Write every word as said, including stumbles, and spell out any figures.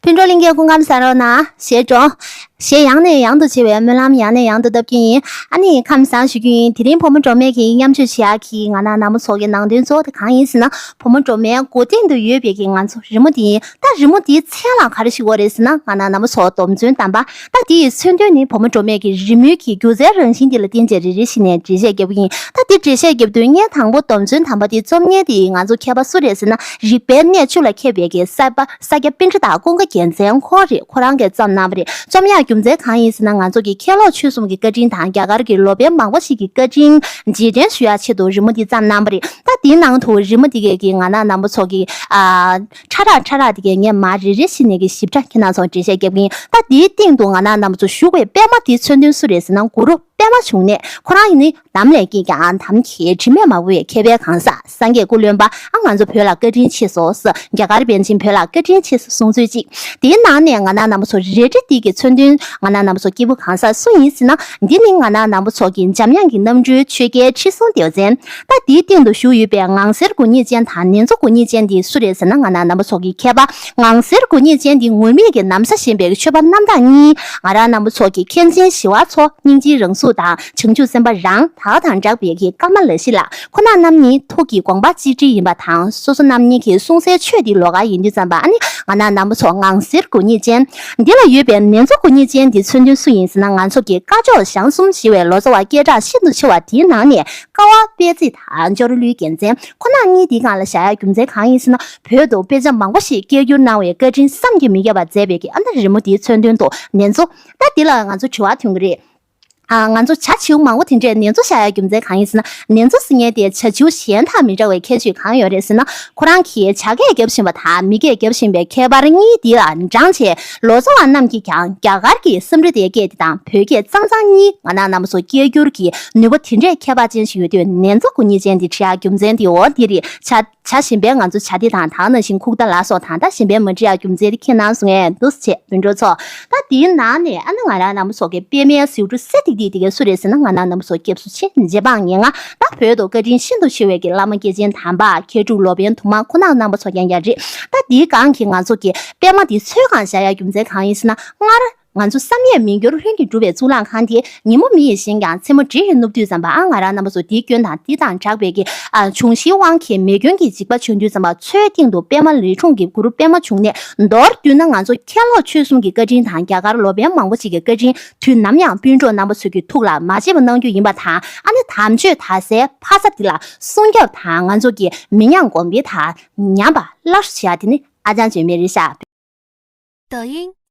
ཕུན་གྲོགས་གླིང་གའི་སྐུ་ཁམས་བཟང་རོགས་གནང་། ཞེས་སྒྲོག་ཞེས་ཡང་ནས་ཡང་དུ་བྱེད་པའི་སྨོན་ལམ་ཡང་ནས་ཡང་དུ་བཏབ་ཀྱི་ཡིན། ཨ་ནི་ཁམས་བཟང་ཞུ་རྒྱུ་ཡིན། དེ་རིང་བུ་མོ་སྒྲོལ་མས་ཀྱི་མཉམ་སྤྱོད་བྱེད་ཡག་གི་ང་རང་རྣམ་པ་ཚོ་གི་ནང་དོན་གཙོ་བོ་དེ་གང་ཡིན་ཟེར་ན། བུ་མོ་སྒྲོལ་མའི་མགོ་སྟེང་དུ་ཡོད་པའི་གི་ང་ཚོ་རི་མོ་དེ་ཡིན། ད་རི་མོ་དེའི་མཚན་ལ་ག་རེ་ཞིག་ཡོད་རེད་ཟེར་ན། ང་རང་རྣམ་པ་ཚོ་སྡོམ་ཚོན་དམ་པ། ད་དེ་ཡི་མཚོན་དོན་ནི་བུ་མོ་སྒྲོལ་མས་ཀྱི་རི་མོའི་གི་སྒྱུ་རྩལ་རང་བཞིན་དེ་ལ་བརྟེན་བྱས་རེ་རེ་བཞིན་ནས་འགྲེལ་བཤད་རྒྱབ་ཀྱི་ཡིན། ད་དེ་འགྲེལ་བཤད་རྒྱབ་དུས་ངས་དང་པོ་སྡོམ་ཚོན་དམ་པ་དེ་རྩོམ་མཁན་དེ་ང་ཚོ་མཁས་པ་སུ་རེད་ཟེར་ན། རིག་པའི་གནས་བཅུ་ལ་མཁས་པའི་གི་ས་པ་ས་སྐྱ་པཎྜི་ཏ་ཀུན་དགའ་རྒྱལ་མཚན་ཁོང་རེད། ཁོ་རང་གིས་བརྩམས་གནང་བ་རེད། རྩོམ་ཡག་རྒྱུ་མཚན་གང་ཡིན་ཟེར་ན། ང་ཚོ་གི་མཁན་སློབ་ཆོས་གསུམ་གྱི་བཀའ་དྲིན་དང་རྒྱ་གར་གྱི་ལོ་པཎ་མང་པོ་ཞིག་གི་བཀའ་དྲིན་རྗེས་དྲན་ཞུ་ཡག་ཆེད་དུ་རི་མོ་འདི་བརྩམས་གནང་བ་རེད། ད་དེའི་ནང་དུ་རི་མོ་འདི་གའི་གི་ང་རང་རྣམ་པ་ཚོ་གི་ཨ་ཕྲ་རགས་ཕྲ་རགས་འདི་གའི་ངས་མར་རེ་རེ་བཞིན་ནས་གི་ཞིབ་ཕྲ་ཁྱེད་རྣམ་ཚོར་འགྲེལ་བཤད་རྒྱབ་ཀྱི་ཡིན། ད་དེའི་སྟེང་དུ་ང་རང་རྣམ་པ་ཚོ་བཞུགས་པའི་པད་མ་དེའི་མཚོན་དོན་སུ་རེད་ཟེར་ན། གུ་རུ་པདྨ་འབྱུང་གནས། ཁོ་རང་ཡིན་ནི་ནམ་ལས་སྐྱེས་ཀྱང་དམ་གྱི་དྲི་མས་མ་གོས་པའི་མཁས་པའི་གང་ཟག། སངས་རྒྱས་སྐུ་རློན་པ། ཨ་ང་ཚོ་བོད་ལ་བཀའ་དྲིན་ཆེ་སོང་ཟེར། རྒྱ་གར་པཎ་ཆེན་བོད་ལ་བཀའ་དྲིན་ཆེ་སོང་གསུང་ཚུལ་གཅིག། དེའི་ནང་ནས་ང་རང་རྣམ་པ་ཚོ་རེ་རེ་དེ་གི་མཚོན་དོན། ང་རང་རྣམ་པ་ཚོ་སྐྱེས་བུ་གང་ཟག་སུ་ཡིན་ཟེར་ན། འདི་ནི་ང་རང་རྣམ་པ་ཚོ་གི་འཇམ་དབྱངས་ཀྱི་རྣམ་འཕྲུལ་ཆོས་རྒྱལ་ཁྲི་སྲོང་ལྡེའུ་བཙན། ད་དེའི་སྟེང་དུ་བཞུགས་ཡོད་པའི་ངང་གསེར་དགུ་ཉིད་ཅན་དང་ནེ་ཙོ་དགུ་ཉིད་ཅན་འདི་སུ་རེད་ཟེར་ན། ང་རང་རྣམ་པ་ཚོ་གི་མཁས་པ། ངང་གསེར་དགུ་ཉིད་ཅན་འདི་ངུར་སྨྲིག་གི་ན་བཟའ་བཞེས་པའི་མཆོད་པ་རྣམ་དག་གཉིས། ང་རང་རྣམ་པ་ཚོ་གི་མཁན་ཆེན་ཞི་བ་འཚོ་སྙིང་རྗེའི་རང་གཟུགས་དང་བྱང་ཆུབ་སེམས་དཔའ་རང་དག་དང་སྦྲགས་པའི་གི་ཀ་མ་ལ་ཤཱི་ལ། ཁོ་ན་རྣམ་གཉིས་ཐུགས་ཀྱི་དགོངས་པ་གཅིག་སྒྲིལ་ཡིན་པ་དང་། སོ་སོ་རྣམ་གཉིས་ཀྱིས་གསུང་སའི་ཆོས་འདི་ལོགས་ཀ་ཡིན་དུས་ཙམ་པ། ཨ་ནི་ང་རང་རྣམ་པ་ཚོ་ངང་གསེར་དགུ་ཉིད་ཅན། འདི་ལ་ཡོད་པའི་ནེ་ཙོ་དགུ་ཉིད་ཅན་འདི་མཚོན་དོན་སུ་ཡིན་ཟེར་ན། ང་ཚོ་གི་སྐ་ཅོག་ཞང་གསུམ་ཞེས་པའི་ལོ་ཙཱ་བ་སྐད་གྲགས་ཤིན་ཏུ་ཆེ་བ་དེའི་ནང་ནས། ཀ་བ་པད་ཚེ་དང་ཇོ་རུ་ཀླུའི་རྒྱལ་མཚན། ཁོ་ན་གཉིས་འདིའི་སྒང་ལ་བཞག་ཡ་རྒྱུ་མཚན་གང་ཡིན་ཟེར་ན། བོད་དུ་དཔེ་ཆ་མང་པོ་ཞིག་སྐད་བསྒྱུར་གནང་བའི་བཀའ་དྲིན་བསམ་གྱིས་མི་ཁྱབ་པ་མཛད་པའི་གི་ཨ་ནི་རི་མོ་འདིའི་མཚོན་དོན་དུ་ནེ་ཙོ། ད་འདི་ལ་ང་ཚོ་དྲི་བ་ཐོན་གི་རེད། ཨ་ང་ཚོ་བྱ་བྱིའུ་མང་པོ་དེ་འདྲས་ནེ་ཙོ་བཞག་ཡ་རྒྱུ་མཚན་གང་ཡིན་ཟེར་ན། ནེ་ཙོ་ཟེར་མཁན་དེ་བྱ་བྱིའུ་གཞན་དང་མི་འདྲ་བའི་ཁྱད་ཆོས་གང་ཡོད་རེད་ཟེར་ན། ཁོ་རང་གིས་བྱ་སྐད་རྒྱབ་བཞིན་པ་དང་མི་སྐད་རྒྱབ་བཞིན་པའི་ཁྱད་པར་གཉིས་འདི་ལ་འབྲངས་བྱས། ལོ་ཙཱ་བ་རྣམས་ཀྱིས་ཀྱང་རྒྱ་གར་གྱི་སཾ་སྐྲྀ་ཏའི་སྐད་དེ་དང་བོད་སྐད་གཙང་གཙང་གཉིས་ང་རང་རྣམ་པ་ཚོ་སྐད་བསྒྱུར་གྱི་ནུས་པ་དེ་འདྲས་ཁྱད་པར་ཅན་ཞིག་ཡོད་དུས། ནེ་ཙོ་དགུ་ཉིད་ཅན་འདི་བྲིས་ཡག་རྒྱུ་མཚན་དེ་འོ་འདི་རེད། བྱ་བྱ་གཞན་པའི་ང་ཚོ་བྱ་དེ་དང་། ད་ནང་བཞིན་ཁུག་རྟ་ལ་སོགས་དང་། ད་གཞན་པའི་མ་བྲིས་ཡག་རྒྱུ་མཚན་དེ་ཁྱེད་རྣམ་ཚོ་ངས་འདུག་སེ་བྱས་སྤུན་གྲོགས་ཚོ། ད་དེའི་ནང་ནས་ཨ་ནི་ང་རང་རྣམ་པ་ཚོ་གི་པད་མའི་ཟེའུ་འབྲུ་སེར་ཐིག་ཐིག་དེ་ག་སུ་རེད་ཟེར་ན། ང་རང་རྣམ་པ་ཚོ་སྐྱབས་སུ་མཆི་རྗེ་འབངས་ངན་ང་། ད་བོད་དུ་བཀའ་དྲིན་ཤིན་ཏུ་ཆེ་བའི་གི་བླ་མ་སྐྱེས་ཆེན་དམ་པ། མཁས་གྲུབ་ལོ་པཎ་དུ་མ་ཁོ་ན་རྣམ་པ་ཚོ་ཀྱང་ཀྱང་རེད། ད་དེའི་སྒང་གི་ང་ཚོ་གི་པད་མ་དེ་ཚོའི་སྒང་བཞག་ཡག་རྒྱུ་མཚན་གང་ཡིན་ཟེར་ན། སྔར་ང་ཚོ་བསམ་ཡས་མི་འགྱུར་ལྷུན་གྱིས་གྲུབ་པའི་གཙུག་ལག་ཁང་དེ། ཉིན་མོ་མི་ཡིས་བཞེངས་ཀྱང་མཚན་མོ་འདྲེ་ཡིས་བསྣུབས་དུས་ཙམ་པ། ཨ་ང་རང་རྣམ་པ་ཚོ་དེའི་སྐྱོན་དང་དེ་དང་སྦྲགས་པའི་གི་ཨ་འབྱུང་བཞིའི་དབང་གིས་མེ་སྐྱོན་གྱི་འཇིགས་པ་བྱུང་དུས་ཙམ་པ། མཚོའི་སྟེང་དུ་པད་མ་ལི་ཁྲུང་གི་གུ་རུ་པདྨ་འབྱུང་གནས། མདོར་བསྡུས་ན་ང་ཚོ་མཁན་སློབ་ཆོས་གསུམ་གྱི་བཀའ་དྲིན་དང་རྒྱ་གར་ལོ་པཎ་མང་པོ་ཞིག་གི་བཀའ་དྲིན་དུས་ནམ་ཡང་སྤུན་གྲོགས་རྣམ་པ་ཚོ་གི་ཐུགས་ལ་མ་བརྗེད་པ་གནང་རྒྱུ་ཡིན་པ་དང་། ཨ་ནི་དམ་ཆོས་དར་སའི་ཕ་ས་འདི་ལ་སྲུང་སྐྱོབ་དང་། ང་ཚོ་གི་མི་ཉམས་གོང་འཕེལ་དང་ཉམས་པ་སླར་གསོ་བྱེད་ཡ་དེ་ནི་ཨ་ཅང་བརྗོད་མེད་རེད་ཤག། 抖音